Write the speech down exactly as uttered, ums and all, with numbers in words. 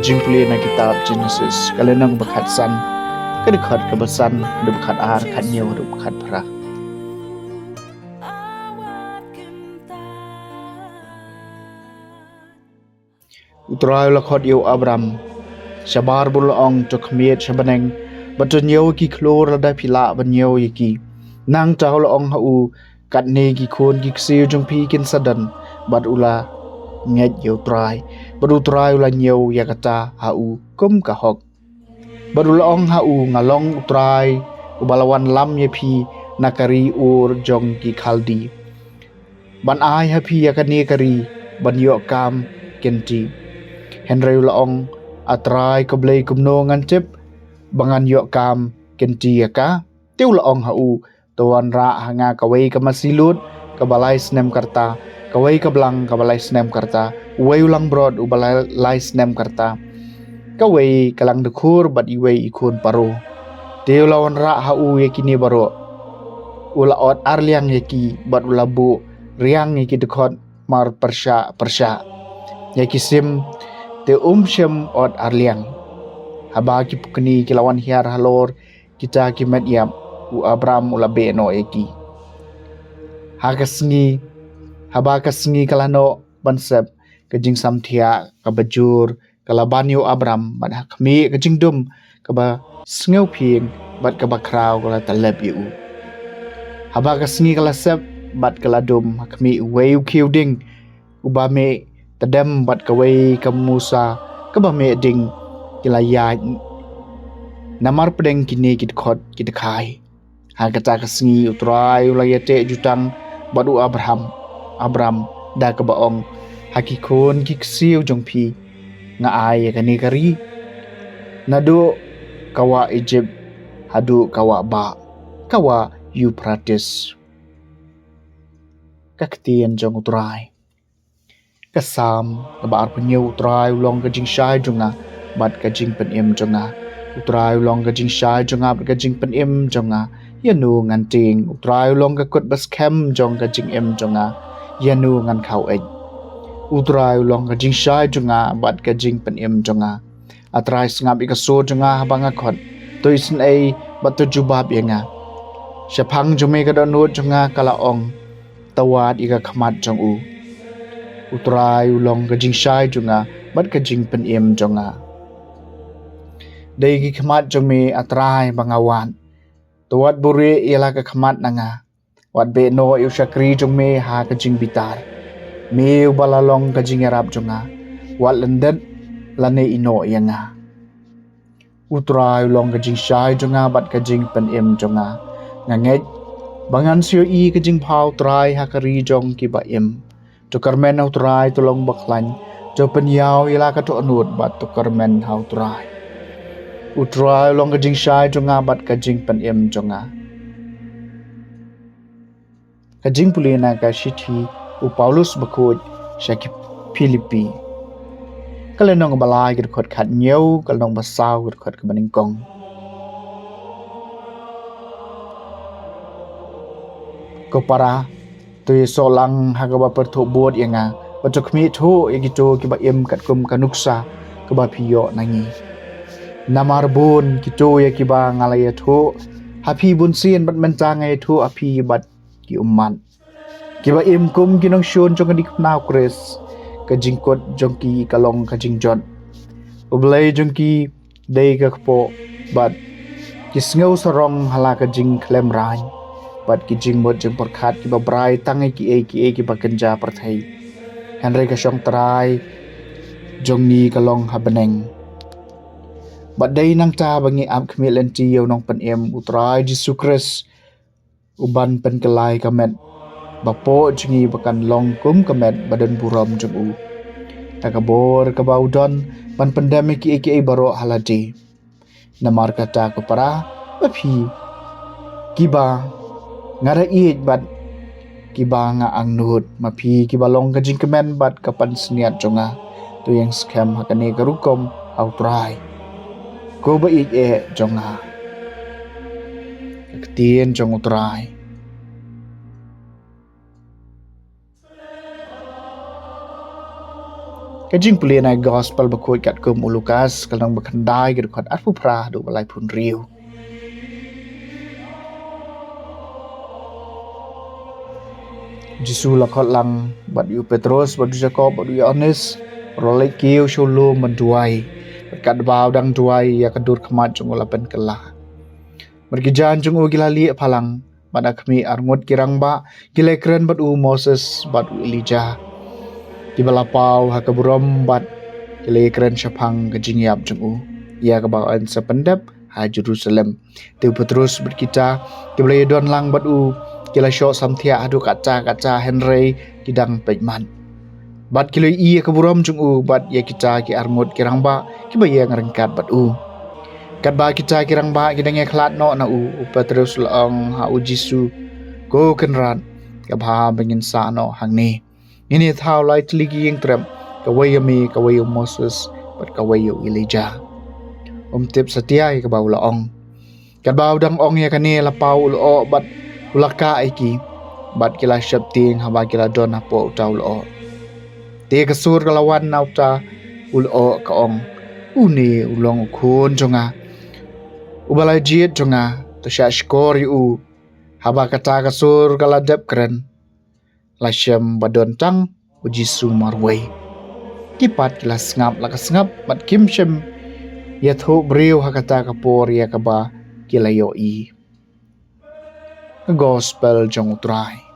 Jingpule na kitab Genesis, ka lynnong ba khatsan, ka dkhot kaba san, dkhot ar, khathynñiew, dkhot phra. U Trai u la khot ïa u Abram shabar bad u la ong, to khmih sha bneng bad to ñiew ki khlur lada phi lah ban ñiew ïa ki. Nangta u la ong ha u, katne ki khun ki ksiew jong phi kin sa don. Bad u la ngeit ïa u Trai, bad u Trai u la ñiew ïa kata ha u kum ka hok. Bad u la ong ha u, nga long u Trai uba la wanlam ïa phi na ka ri Ur jong ki Khaldi, ban ai ha phi ïa kane ka ri ban ïoh kam kynti. Hynrei u la ong, a Trai ko Blei, kumno ngan tip ba ngan ïoh kam kynti ïa ka? Te u la ong ha u, to wanrah ha nga kawei ka masi lut kaba lai snem ka rta, kawei ka blang kaba lai snem ka rta, uwei u langbrot uba lai, lai snem ka rta, kawei ka langdkhur bad iwei i khun paro. Te u la wanrah ha u ïa kine baroh. U la ot arliang ïa ki bad u la buh riang ïa ki dkhot mar pyrshah pyrshah ïa ki sim, te um shym ot arliang. Haba ki pukni ki la wan hiar halor kita ki met ïap, u Abram u la beh noh ïa ki. Ha ka sngi, haba ka sngi ka la noh ban sep, ka jingsamthiah kaba jur ka la ban ïa u Abram, bad ha khmih ka jingdum kaba sngewphieng bad kaba khraw ka la tyllep ïa u. Haba ka sngi ka la sep bad ka la dum, ha khmih uwei u khiew ding uba mih tdem bad kawei ka musa kaba mih ding ki la ïaid namar pdeng kine ki dkhot ki dkhai. Ha kata ka sngi u Trai u la ïateh jutang bad u Abraham, Abram, da kaba ong, ha ki khun ki ksiew jong phi nga ai ïa kane ka ri, naduh ka wah Egypt haduh ka wah bah, ka wah Euphrates. Ka ktien jong u Trai. Ka Salm kaba arphew hynñiew. U Trai u long ka jingshai jong nga bad ka jingpynim jong nga. U Trai u long ka jingshai jong nga bad ka jingpynim jong nga. Ïa no ngan tieng? U Trai u long ka kut ba skhem jong ka jingim jong nga. Ïa no ngan khaw eit? U Trai u long ka jingshai jong nga bad ka jingpynim jong nga. A Trai, sngap ïa ka sur jong nga haba nga khot. To isynei bad to jubab ïa nga. Shaphang jong me ka dohnud jong nga ka la ong, to wad ïa ka khmat jong u. U Trai u long ka jingshai jong nga bad ka jingpynim jong nga. Dei ki khmat jong me, A Trai, ba nga wad. To wat buhrieh ïa la ka khmat na nga. Wat beh noh ïa u shakri jong me ha ka jingbitar. Me uba la long ka jingïarap jong nga, wat lyndet lane ïehnoh ïa nga. U Trai u long ka jingshai jong nga bad ka jingpynim jong nga. Nga ngeit ba ngan sa ïohi ka jingbha U Trai ha ka ri jong kiba im. To kyrmen ha U Trai, to long bakhlaiñ, to pynïaw ïa la ka dohnud bad to kyrmen ha U Trai. U Trai u long ka jingshai jong nga bad ka jingpynim jong nga. Ka jingpule na ka shithi u Paulus bakhuid sha ki Philippi, ka lynnong ba lai, ka dkhot khathynñiew, ka lynnong ba saw, ka dkhot kaba nyngkong. Ko para, to ïasoh lang ha kaba pyrthuh bud ïa nga, bad to khmih thuh ïa kito kiba im katkum ka nuksa kaba phi ïoh na ngi. Namar bun kito ïa kiba nga la ïathuh ha phi bunsien, bad mynta nga ïathuh ha phi bad ki ummat kiba im kum ki nongshun jong ka dei ka pynïaid Khrist. Ka jingkut jong ki ka long ka jingjot. U Blei jong ki dei ka kpoh, bad ki sngew sarong ha la ka jingkhlem raiñ, bad ki jingmut jingpyrkhat kiba brai tang ïa kiei kiei kiba kynja pyrthei. Hynrei ka shong trai jong ngi ka long ha bneng. Bad dei nangta ba ngi ap khmih lynti ïa u Nongpynim, U Trai Jisu Khrist, uban pynkylla ïa ka met bapoh jong ngi ba kan long kum ka met ba don burom jong u, da ka bor kaba u don ban pyndem ïa kiei kiei baroh ha lade. Namar kata ko para, ma phi kiba nga da ïeit bad kiba nga angnud, ma phi kiba long ka jingkmen bad ka pansngiat jong nga, to ïeng skhem ha kane ka rukom ha U Trai, ko ba ïeit eh jong nga. Ka ktien jong U Trai. Ka jingpule na Gospel Bakhuid katkum u Lukas, ka lynnong ba khyndai, ka dkhot arphew phra haduh ba laiphew hynriew. Jisu la khot lang bad u Petrus, bad u Jakob, bad u Ïoannis, u la leit kiew sha u lum ban duwai. Bad katba u dang duwai, ïa ka dur khmat jong u la pynkylla. Bad ki jaiñ jong u ki la lieh phalang, bad ha khmih arngut ki rangbah ki la ïakren bad u Moses bad u Elijah. Kiba la paw ha ka burom bad ki la ïakren shaphang ka jingïap jong u, ïa kaba yn sa pyndep ha Jerusalem. Te u Petrus bad kita kiba la ïadon lang bad u ki la shoh samthiah haduh katta katta, hynrei ki dang peit mat. Bad ki la ïohi ïa ka burom jong u bad ïa kita ki arngut ki rangbah kiba ïeng ryngkat bad u. Katba kita ki rangbah ki dang ïakhlad noh na u, u Petrus u la ong ha u Jisu, "Ko Kynrad, ka bha ba ngin sah noh hangne. Ngin ïathaw lai tylli ki ïing trep, kawei ïa me, kawei ïa u Moses, bad kawei ïa u Elijah." Um tip satia ïa kaba u la ong. Katba u dang ong ïa kane, la paw u lyoh bad u la kah ïa ki. Bad ki la sheptieng haba ki la don hapoh uta u lyoh. Te ka sur ka la wan na uta u lyoh, ka ong, "Une u long u Khun jong nga uba la jied jong nga, to shah shkor ïa u." Haba kata ka sur ka la dep kren, la shem ba don tang u Jisu marwei. Ki pat ki la sngap la ka sngap, bad kim shym ïathuh briew ha kata ka por ïa kaba ki la ïohi. Gospel jong u Trai.